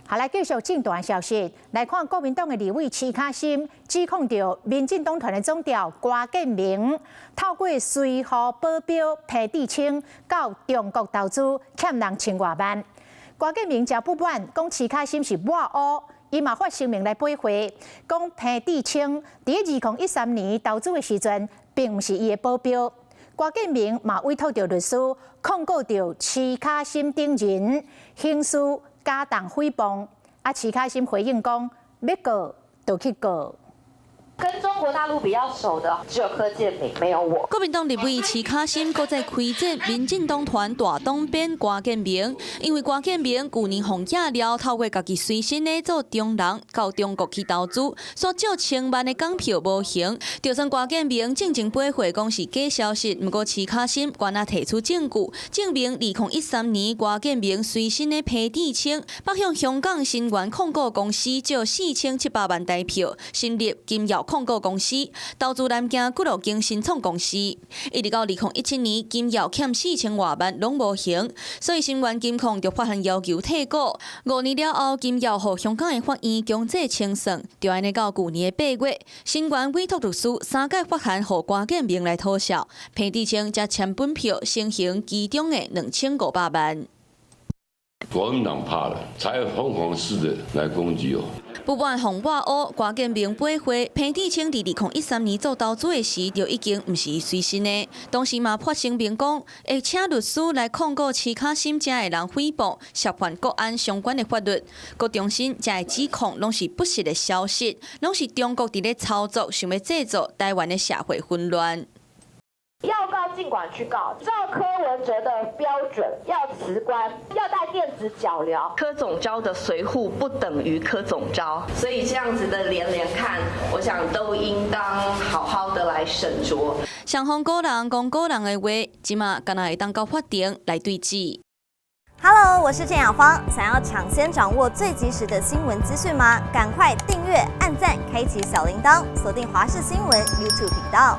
好，來繼續政壇消息，來看國民黨的立委徐卡心指控著民進黨團的總召郭建銘，透過隨扈保鏢彭智清到中國投資欠人千外萬。郭建銘誠不滿，講徐卡心是抹烏，伊嘛發聲明來駁回，講彭智清佇2013年投資的時陣，並毋是伊的保鏢。郭建銘嘛委託著律師控告著徐卡心等人刑事加重誹謗，啊，徐卡心回應講，欲告就去告。跟中國大陸比較熟的只有柯建銘，沒有我。國民黨立委徐卡心閣再開戰民進黨團大黨鞭郭建銘，因為郭建銘舊年予寄了，透過家己隨身的做中人到中國去投資，煞借千萬的港票無還。就算郭建銘進前駁回講是假消息，毋過徐卡心閣來提出證據，證明2013年郭建銘隨身的彭智清，北向香港新源控股公司借4700萬台票，成立金耀控股公司，投資南京古樂京新創公司，一直到2017年，金耀欠4000外萬攏無還，所以新源金控就發函要求退股。5年了後，金耀予香港的法院強制清算，就按呢到舊年的8月，新源委託律師三擺發函予郭建銘來討數，彭智清才簽本票承還其中的2500萬。國民黨怕了，才瘋狂似的來攻擊我。不滿予抹烏，郭建銘駁回，彭智清佇2013年做投資的時，就已經毋是伊隨身的。當時嘛發聲明講，會請律師來控告徐卡心遮的人誹謗，涉犯國安相關的法律。閣重申遮的指控攏是不實的消息，攏是中國佇咧操作，想欲製造台灣的社會混亂。要告儘管去告，照柯文哲的標準，要辭官，要戴電子腳鐐。柯總召的隨扈不等於柯總召，所以這樣子的連連看，我想都應當好好的來審酌。雙方各人講各人的話，這馬敢若會當到法庭來對質。 Hello，我是鄭雅芳，想要搶先掌握最及時的新聞資訊嗎？趕快訂閱、按讚、開啟小鈴鐺，鎖定華視新聞 YouTube 頻道。